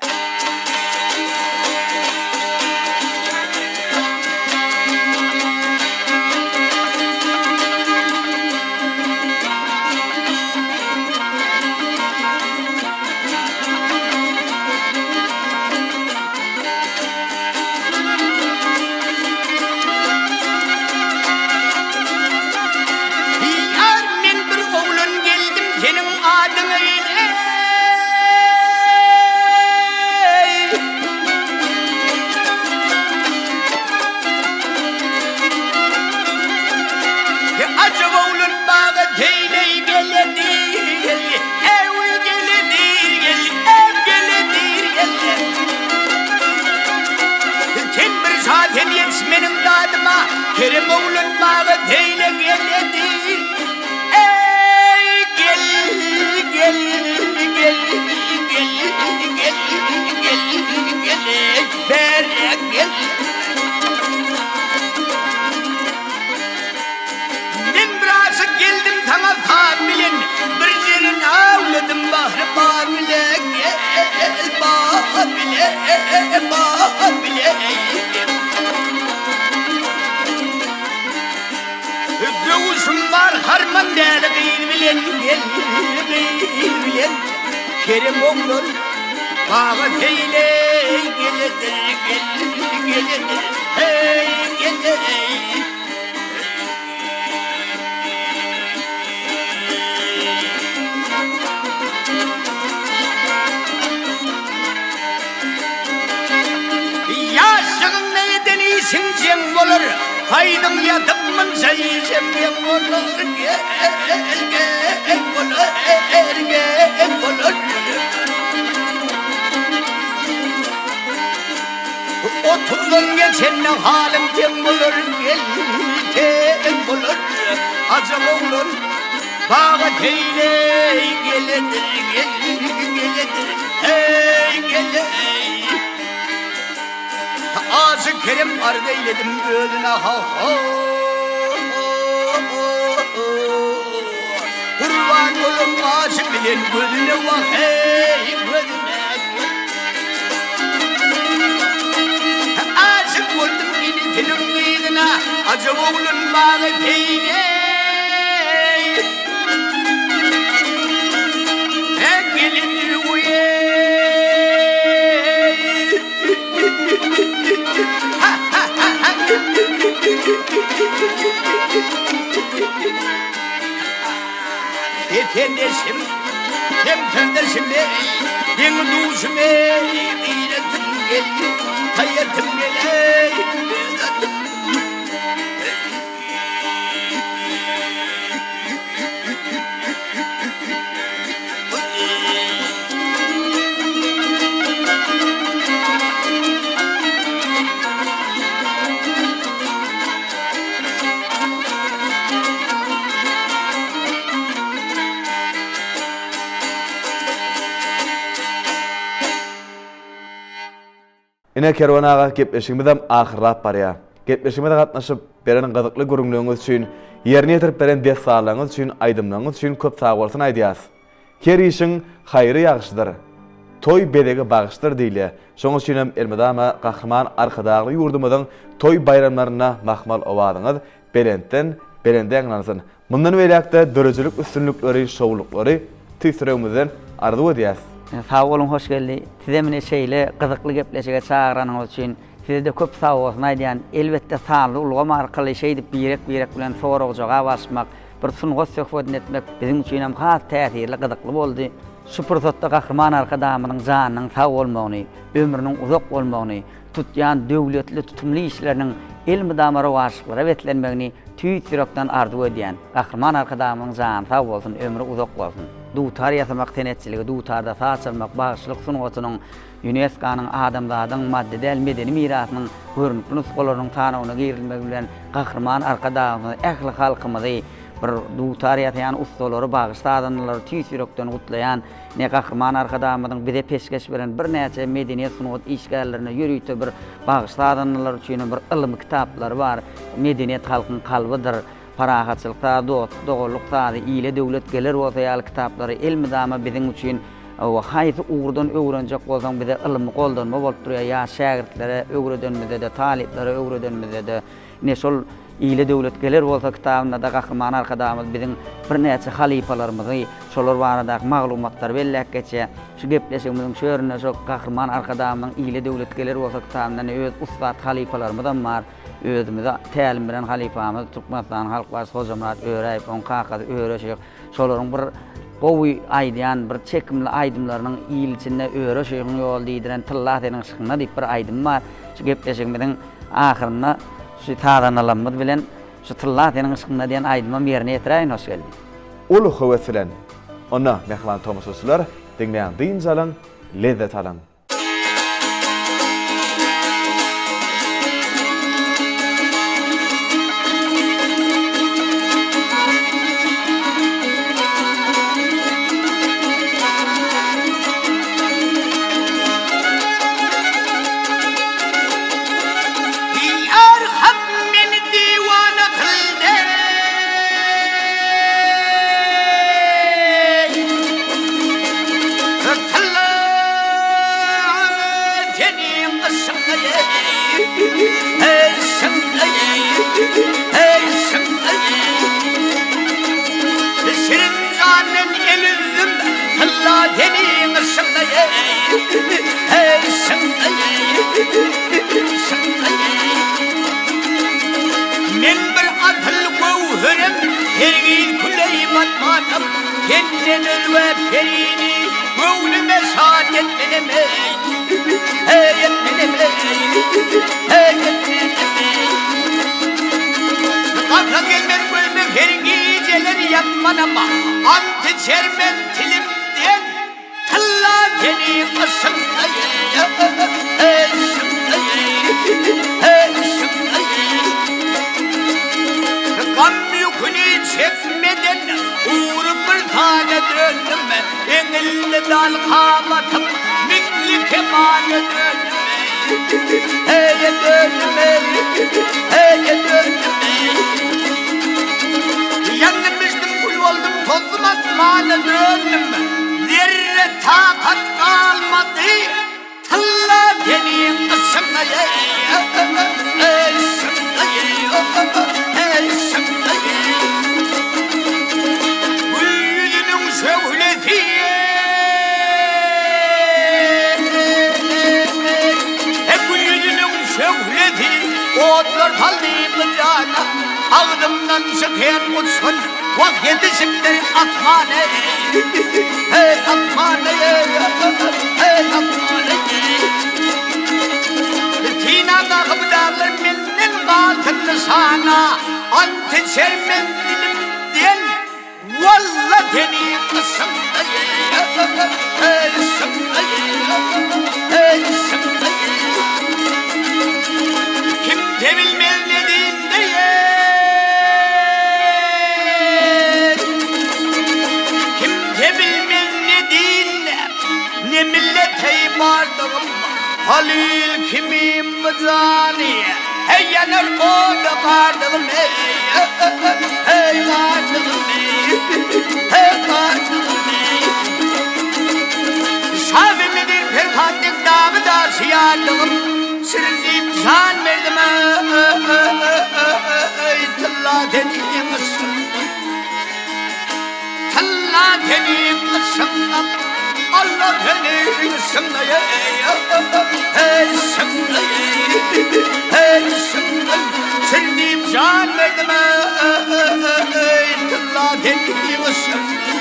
Diýar men bir oglan geldim seniň adyňa eý. Ajap oglan baga teýleý geledi. Sen bir şa sen ýetiş meniň dadyma, Kerem oglan maňa beýle geledi. Eý, gel, gel, gel, gel, gel, gel, gel, eý, bäräk gel. Men bir aşyk geldim saňa saz bilen, Bir jerin awladym bahry bar bile, Gel bar bile, bar bile. Döwüşim bar harman däli gyz bilen, Gel gyz bilen, Kerem oglan baga seýle geledir, Gel geledir, hey gel. Ýaşlygyňda eden işiň jeň bolar, Haýdyň ýatyp munça işem geň bolar, Geň bolar, geň bolar. Otuzdan geçende halym teň bolar, gel, teň bolar. Ajap oglan baga teýleý geledir, gel, geledir, heý, geleý. Aşyk Kerem arz eýledim özüne, ha-ha. Gurban bolam aşyk bilen gözüne, wah, heý, gözüne. Aşyk boldum inisiniň gyzyna, Ajap oglan maňa peýleý. Hä gelindir weý. Ha ha ha ha. Ependeşim, hemsözdeşim ey, Deň-duşum ey, Gyratym gel, haýatym gel ey, Gyratym. Ine Kerwen aga gepleşigimizem ahyrlap barýar. Gepleşigimize gatnaşyp, beren gyzykly gürrüňleriňiz üçin, ýerine ýetirip beren dessanlaryňyz üçin, aýdymlaryňyz üçin köp sagbolsun aýdýas. Her işiň haýry ýagşydyr. Toý bezegi bagyşdyr diýilýär. Şonuň üçin hem elmydama Gahryman Arkadagly ýurdumyzyň toý baýramlarynda mahmal owazyňyz belentden belende ýaňlansyn. Mundan beýläk-de döredijilik üstünlikleri, şowluklary tüýs ýüregimizden arzuw edýäs. Sag boluň Hoşgeldi. Size meni şeýle gyzykly gepleşige çagyranyňyz üçin size-de köp sagbolsun aýdýan. Elbetde sanly ulgam arkaly şeýdip birek-birek bilen sorag-jogap alyşmak, bir sungat söhbedini etmek biziň üçinem has täsirli, gyzykly boldy. Şu pursatda Gahryman Arkadagymyzyň janynyň sag bolmagyny, ömrüniň uzak bolmagyny, tutýan döwletli tutumly işleriniň elmydama rowaçlyklara beslenmegini tüýs ýürekden arzuw edýän. Gahryman Arkadagymyzyň jany sag bolsun, ömri uzak bolsun! Dutar ýasamak senetçiligi, dutarda saz çalmak, bagşylyk sungatynyň Ýunesko-nyň adamzadyň maddy däl medeni mirasynyň görnükli nusgalarynyň sanawyna girizilmegi bilen Gahryman Arkadagymyzy, ähli halkymyzy, bir dutar ýasaýan ussalary, bagşy sazandalary tüýs ýürekden gutlaýan. Ine, Gahryman Arkadagymyzyň bize peşgeş beren birnäçe medeniýet-sungat işgärlerine ýörite bir bagşy sazandalar üçin bir ylmy kitaplary bar. Medeniýet halkyň kalbydyr. Parahatçylyk sazy, dostluk-doganlyk sazy, Ile döwlet geler bolsa ýaly kitaplary elmydama biziň üçin haýsy ugurdan öwrenjek bolsaň bize ylmy goldanma bolup durýar. Ýaş şägirtlere öwredenimizde-de, talyplara öwredenimizde-de ine şol Ile döwlet geler bolsa kitabynda-da Gahryman Arkadagymyz biziň birnäçe halypalarymyzy, şolar baradaky maglumatlary belläp geçýär. Şu gepleşigimiziň şu ýerinde şo Gahryman Arkadagymyzyň Ile döwlet geler bolsa kitabynda ine öz ussat halypalarymyzam bar. Özümize tälim beren halypamyz Türkmenistanyň halk bagşysy Hojamyrat Öräýew, onuň kakasy Öre şyh. Şolaryň bir gowy aýdýan bir çekimli aýdymlarynyň il içinde Öre şyhyň ýoly diýdiren Tylla seniň yşkyňda diýip bir aýdymy bar. Şu gepleşigimiziň ahyrynda şu sazandalarymyz bilen şu Tylla seniň yşkyňda diýen aýdymam ýerine ýetiräýin Hoşgeldi. Uly höwes bilen. Onda, mähriban tomaşaçylar, diňläň, dynç alyň, lezzet alyň! Diýar hak meni diwana kyldy. Tylla seniň yşkyňa Şirin jandan el üzdüm Tylla seniň yşkyňa Men bir asyl göwherem Hergiz küleý batmanam Senden özge perini Göwnüme şat etmenem eý, Eý etmenem eý, Eý etmenem eý. Gapla gelmez gözüme her gijeler ýatmanam, Ant içermen tilimden, tylla seni yşyňda eý, Eý yşyňda eý, Eý yşyňda eý. Gam ýüküni çekmeden gury bir sala döndüm, Eňildi dal kamatym, misli kemana döndüm eý, Eý döndüm eý, eý döndüm eý. Ýandym bişdim kül boldum tozdum asmana döndüm, Zerre takat galmady, Tylla seniň yşyňa Gül ýüzüniň şöhlesi Gül ýüzüniň şöhlesi Otlar saldy bu jana Agzymdan çykan uçgun Wah ýetişipdir asmana Eý asmana Eý asmana Synamdaky bu daglar menden galsyn nyşana Ant içermen dilimden Walla seni yşyňda Eý yşyňda Eý yşyňda Kimse bilmez ne dinde Kimse bilmez ne dinde Ne millete bardygym Halyl kimim jany Heý ýanar oda gardygym Heý heý gardygym Heý gardygym Şa Mehmediň Perhat dek dagy daşy ýardygym Şirin diýip jan berdim eý Tylla seniň yşkyňdan Tylla seniň yşkyňdan Alla seniň yşkyňdan eý yşkyňdan eý yşkyňdan Şirin diýip jan berdim eý Tylla seniň yşkyňdan.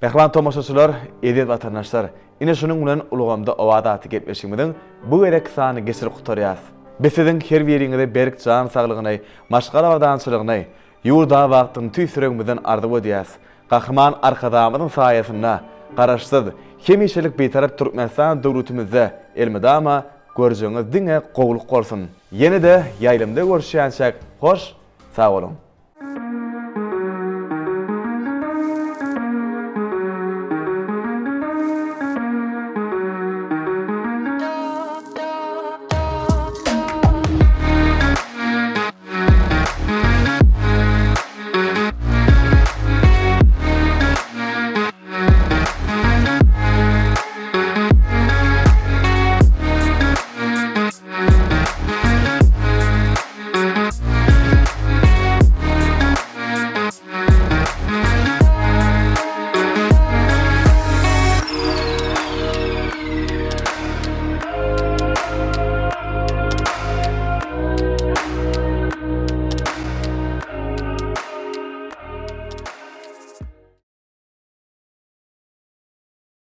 Mähriban tomaşaçylar, eziz watandaşlar, ine şunuň bilen Ulgamda owaz atly gepleşigimiziň bu gezekki sanyny geçirip gutarýas. Biz siziň her biriňize berk jan saglygyny, maşgala abadançylygyny, ýurt abatlygyny tüýs ýüregimizden arzuw edýäs. Gahryman Arkadagymyzyň saýasynda Garaşsyz, hemişelik Bitarap Türkmenistan döwletimizde elmydama görjegiňiz diňe gowulyk bolsun! Ýene-de ýaýlymda görüşýänçäk hoş sag boluň!